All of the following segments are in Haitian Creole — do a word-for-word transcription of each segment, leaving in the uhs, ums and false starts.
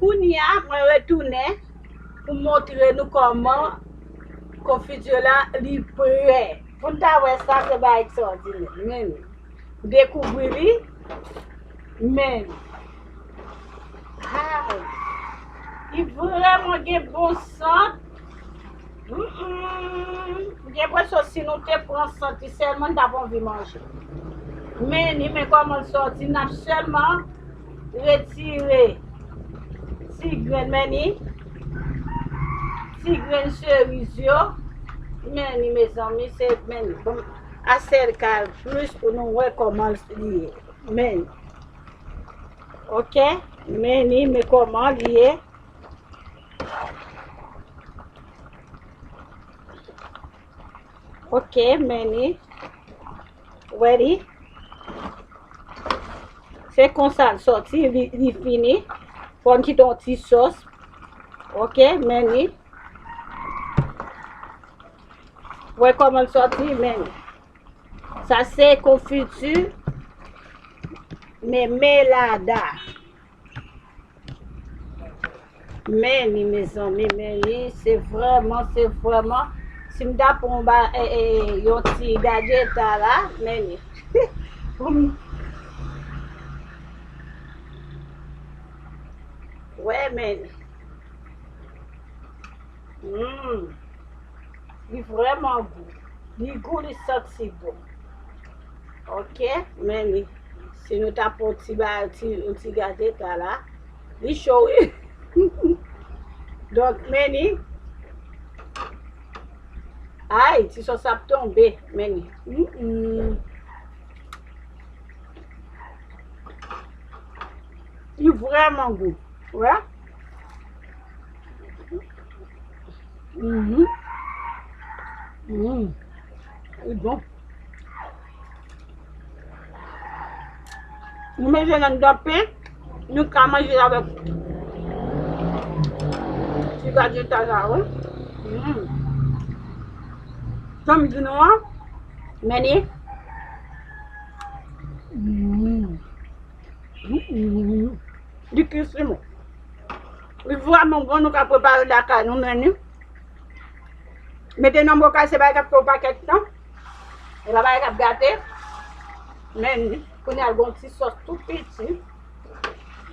Kounye a, mwen retounen pou montre nou kòman konfiti la li prè. Pou n ta wè sa, se bagay ekstraòdinè. Men, dekouvri li, men, ay, li vrèman gen bon sant. Mm-mm. M gen enpresyon si nou te pran sant li sèlman, n t ap anvi manje. Men ni men kòman l sòti, n ap sèlman retire ti grenn, men ni ti grenn seriz yo. Men ni, mezanmi, se men ni. Bon, asèl kal plis pou nou wè kòman li ye. Men ni. Ok? Men ni, men kòman li ye. Ok, men ni. Wè li. Se konsa l sòti, li, li fini. Fò n kite yon ti sòs. Ok, men ni. Wè kòman l sòti, men ni. Sa se konfiti memelada. Men ni, mezanmi, men ni, se vrèman, se vrèman, si m ta pran ba, e, e, yon ti gade ta la, men ni. Pou m wè, men ni. Mm. Li vrèman gou. Li gou, li santi bon. Ok, men ni. Si nou ta pran ti ba, ti, yon ti gade ta la. Li cho, wi. Donk, men ni. Ay, ti sòs ap tonbe, men ni. Mm-mm. Li vrèman gou. Wè. Mhm. Mhm. Li bon. Nou mete nan dòt pen, nou ka manje avèk ti gade ta sa, wi. Mhm. Sa m di nou an, men ni. Mhm. Mm, mm, mm. Li kris li bon. Li vrèman bon, nou ka prepare lakay nou, men ni. Mete nan bokal, se bagay k ap fè yon pakèt tan. E pa bagay k ap gate. Men ni, kounye a l gon ti sòs tou piti.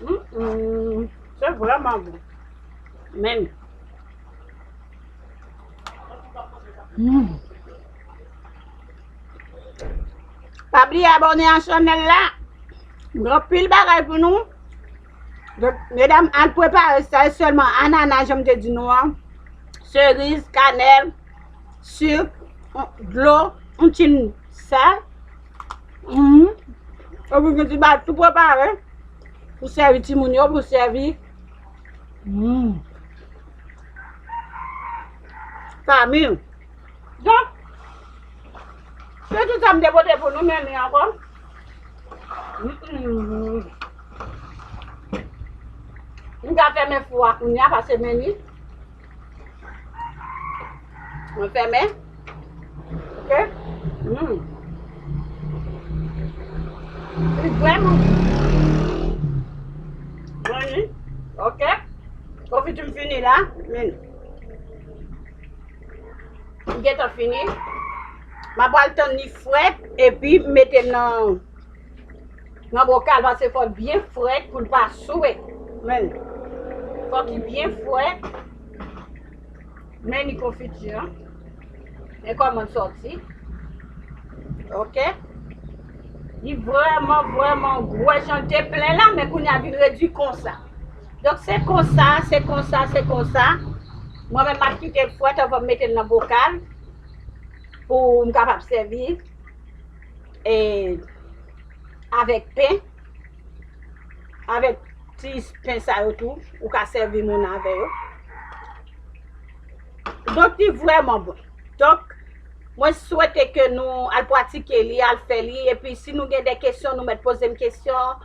Mm, mm. Se vrèman bon. Men ni. Mm. Pa bliye abòne a chanèl la. Gen anpil bagay pou nou. Donk, medam, al prepare sa, e sèlman anana, jan m te di nou an. Seriz, kanèl, sik, dlo, yon ti sèl. Mhm. Epi gen ti bagay tou prepare pou sèvi timoun yo, pou sèvi, mm, fanmi. Donk, se tout sa m te pote pou nou, men ni ankò. Mm-mm. M ka fèmen fou a kounye a, paske men ni. Mwen fèmen. Ok? Mm. Li vrèman bon. Mwen ni. Ok? Konfiti m fini la. Men. Li gentan fini. M ap pral tann li frèt epi m mete l nan, nan bokal, paske fò l byen frèt pou l pa swe. Men, fòk li byen frèt. Men ni konfiti an. Men kòman l sòti. Ok? Li vrèman, vrèman gwo. Wè jan l te plen la, men kounye a vin redui konsa. Donk, se konsa, se konsa, se konsa. Mwen menm, m ap kite l frèt anvan m mete l nan bokal pou m kapab sèvi, e, avèk pen, avèk ti pen sa yo tou, ou ka sèvi moun avè yo. Donk, li vrèman bon. Donk, mwen swete ke nou al pratike li, al fè li, epi si nou gen de kesyon, nou mèt poze m kesyon,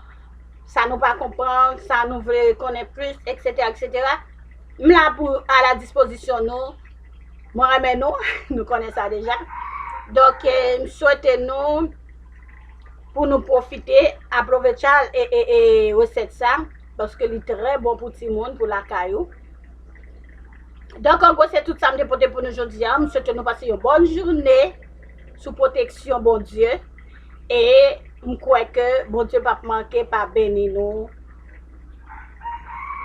sa nou pa konprann, sa nou vle konnen plis, etsetera, etsetera. M la pou a la dispozisyon nou. Mwen renmen nou, nou konnen sa deja. Donk, eh, m swete nou pou nou pwofite, apwovecha, e, e, e, resèt sa. paske li trè bon pou timoun, pou lakay ou. Donk, an gwo, se tout sa m te pote pou nou jodi a. M swete nou pase yon bòn jounen sou pwoteksyon Bondye. E m kwè ke Bondye p ap manke pa beni nou.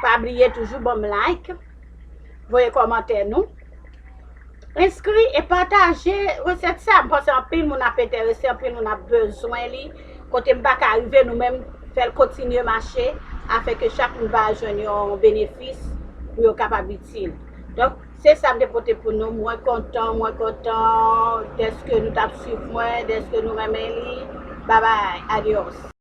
Pa bliye toujou ban m like, voye kòmantè nou. Enskri e pataje resèt sa. M panse anpil moun ap enterese, anpil moun ap bezwen li. Kote m pa ka rive, nou menm, fè l kontinye mache, afin ke chak moun va jwenn yon benefis pou yo kapab itil. Donk, se sa m te pote pou nou. Mwen kontan, mwen kontan dèske nou t ap swiv mwen, dèske nou renmen li. Babay, adyòs.